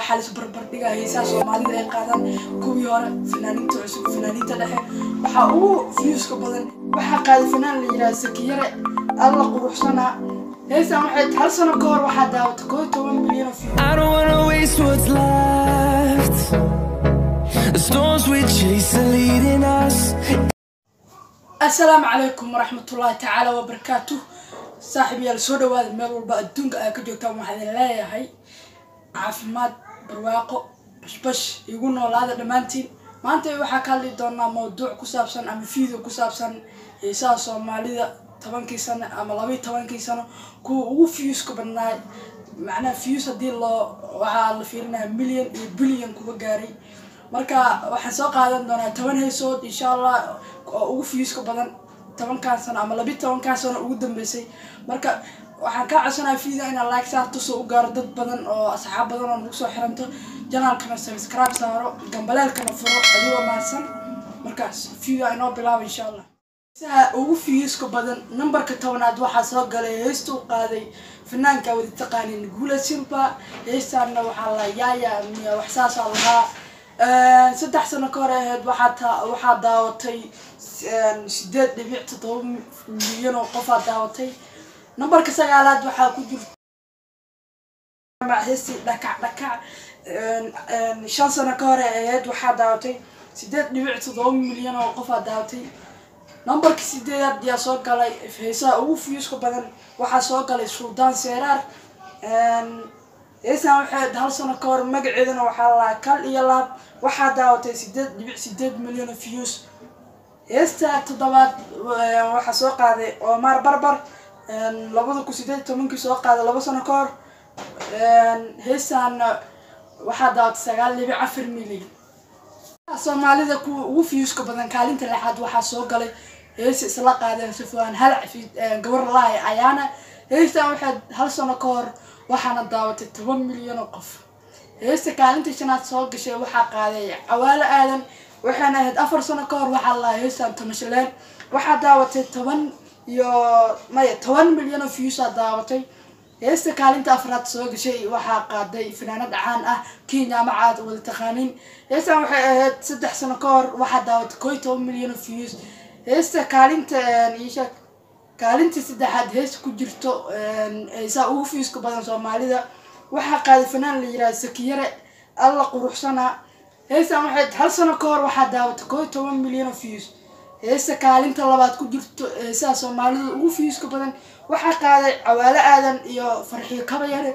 Waxaa la isbarbardhigaa heesaha Soomaalida ay qaadaan, kuwii hore, fanaaniinta cusub, fanaaniinta dhexe. Waxaa ugu viewska badan waxaa qaaday fanaan la yidhaha Sakiyare, Alla Quruxsanaa. Heestan waxay hal sano ka hor waxaa daawatay 11 milyan oo view. I don't wanna waste what's left. The storms we chase are leading us. Asalaamu calaykum waraxmatullaahi tacaala wabarakaatuh. Saaxiib yaal, soo dhawaada meel walba adduunka aad ka joogtaan. Waxaa idin leeyahay caafimaad, barwaaqo, bashbash igu noolaada dhammaantiin. Maanta waxaa ka hadli doonaa mawduuc ku saabsan ama video ku saabsan heesaha Soomaalida 10-kii sano ama 12-kii sano kuwa ugu viewska badnaa. Macnaha views haddii loo waxaa la fiirinaya million iyo billion kuwa gaaray. Marka waxaan soo qaadan doonaa 10 heesood, insha Allah, oo ugu viewska badan 10-kan sano ama 12-kan sano ugu dambeysay. Marka waxaan kaa codsanaya video inaad like saarto soo u gaaro dad badan oo asxaab badan oo nagu soo xiranto, channelkana subscribe saaro, gambaleelkana furo, adigoo mahadsan. Markaas video inoo bilaabo, insha Allah. Heesaha ugu viewska badan, numberka 10aad waxaa soo galay heesta u qaaday fanaanka wada taqaanin, Guula Simba. Heestaana waxaa la yaaya miya, wax saasaa lahaa. 3 sano ka hor ahayd. Waxaa daawatay 8.7 milyan oo qofaa daawatay. Numberka 9aad waxaa ku jirta heestii Dhakac Dhakac. 5 sano ka hore ahayd. Waxaa daawatay 8.7 milyan oo qofaa daawatay. Numberka 8aad yaa soo galay heesaha ugu viewska badan? Waxaa soo galay Suldaan Seeraar. Heestan waxay hal sano ka hor, magaceedana waxaa lahaa Kal iyo Laab. Waxaa daawatay 8.8 milyan oo views. Heesta 7aad waxaa soo qaaday Omar Barbar, 2018-kii soo qaaday, 2 sano ka hor. Heestan waxaa daawatay 9.4 milyan. Soomaalida kuwa ugu viewska badan, kaalinta 6aad waxaa soo galay heesa isla qaadeen Sifwaan Hal gabar lahay Ayaana. Heestan waxay hal sano ka hor, waxaana daawatay 10 milyan oo qof. Heesta kaalinta 5aad soo gashay waxaa qaaday Cawaalo Aadan, waxaana ahayd 4 sano ka hor. Waxaa lahaa heestan Tamashaleen. Waxaa daawatay toban iyo maya 10 milyan oo viewsaa daawatay. Heesta kaalinta 4aad soo gashay waxaa qaaday fanaanad caan ah, Kenya macaad wada taqaanin. Heestan waxay ahayd 3 sano ka hor. Waxaa daawatay 11 milyan oo views. Heesta kaalinta isha kaalinta 3aad heesta ku jirto heesaha ugu viewska badan Soomaalida waxaa qaaday fanaan la yiraahdo Sakiyare, Alla Quruxsanaa. Heestan waxay hal sano ka hor, waxaa daawatay 11 milyan oo views. Heesta kaalinta 2aad ku jirto heesaha Soomaalida ugu viewska badan waxaa qaaday Cawaalo Aadan iyo Farxiyo Kabayare,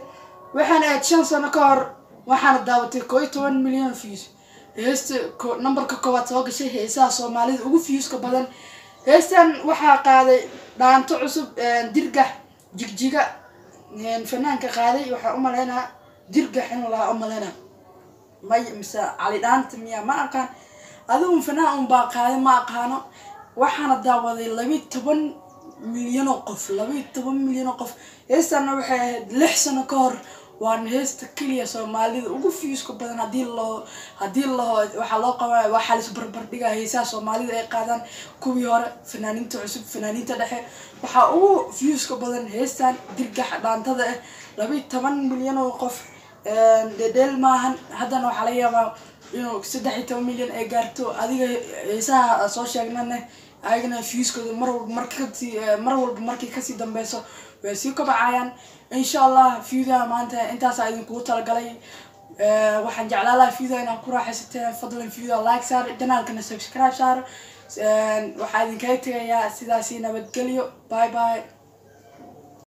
waxaana ahayd 5 sano ka hor, waxaana daawatay 11 milyan oo views. Heesta numberka 1aad soo gashay heesaha Soomaalida ugu viewska badan, heestan waxaa qaaday Dhaanto Cusub, Dirgax Jigjiga. Fanaanka qaaday waxaa umaleynaa Dirgax inuu lahaa umaleynaa, may mise Cali Dhaanta miya, ma aqaan. Adigu fanaan un baa qaaday, ma aqaano. Waxaana daawaday 12 milyan oo qof, 12 milyan oo qof. Heestanna waxay ahayd 6 sano ka hor, waana heesta keliya Soomaalida ugu viewska badan. Haddii loo waxaa loo qabanaya, waxaa la isbarbardhigaa heesaha Soomaalida ay qaadaan, kuwii hore, fanaaniinta cusub, fanaaniinta dhexe. Waxaa ugu viewska badan heestan Dirgax Dhaantada ah, 12 milyan oo qof. Dhedheel maahan. Haddana waxaa laga yaabaa inuu 13 milyan ay gaarto. Adiga heesaha soo sheegnane ayagana viewskooda mar walba markii kasii dambeyso way sii kobcayaan, insha Allah. Videoda maanta intaasaa idinkugu talagalay. Waxaan jeclaan lahaa video inaad ku raaxaysateen. Fadlan video like saar, channelkana subscribe saar. Waxaa idinkaga tegayaa sidaasi nabadgelyo. Bye bye.